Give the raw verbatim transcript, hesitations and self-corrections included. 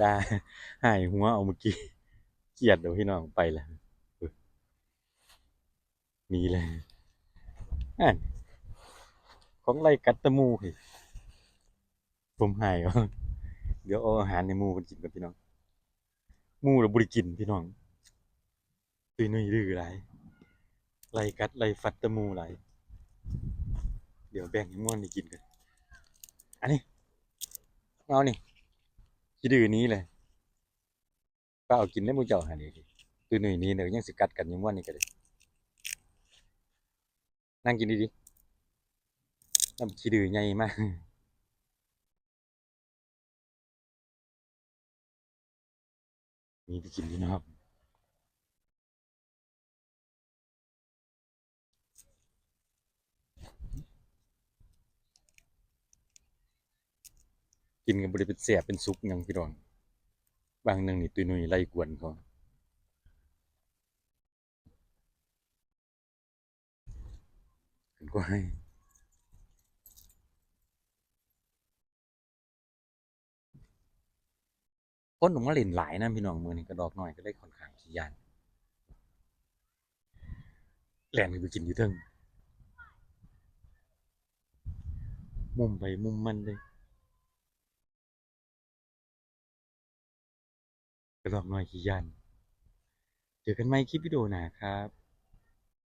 ด่า หายหัวเอาเมื่อกี้ เกลียดเอาพี่น้องไปแล้ว หนีเลย อ่าน ของไล่กัดแตะหมู่เฮ้ย ผมหายเอา เดี๋ยวเอาอาหารให้หมู่มันกินก่อนพี่น้อง หมู่เราบ่ได้กินพี่น้อง ตุ้ยหนุ่ยดื้อหลาย ไล่กัดไล่ฟัดแตะหมู่หลาย เดี๋ยวแบ่งให้ม่วนได้กินกัน อันนี้ เอานี่ ขี้ดื้อหนี้เลย ก็เอากินได้หมู่เจ้าหั่นนี่ ตุ้ยหนุ่ยหนี้เนี่ยยังสิกัดกันอยู่ม่วนนี่ก็เลย นั่งกินดีๆ น้ำขี้ดื้อใหญ่มาก มีไปกินพี่น้อง กินกันบ่ได้เป็นแสบเป็นสุกหยังพี่น้อง บางหนึ่งนี่ตุ้ยหนุ่ยไล่กวนเขา เป็นกล้วย คนออกมาเล่นหลายนะพี่น้อง มื้อนี้กระดอกน้อยก็เลยค่อนข้างขี้ย้าน แล่นขึ้นไปกินอยู่เทิง มุมไปมุมมันเลย กระดอกน้อยขี้ย้าน เจอกันใหม่คลิปวิดีโอหน้าครับ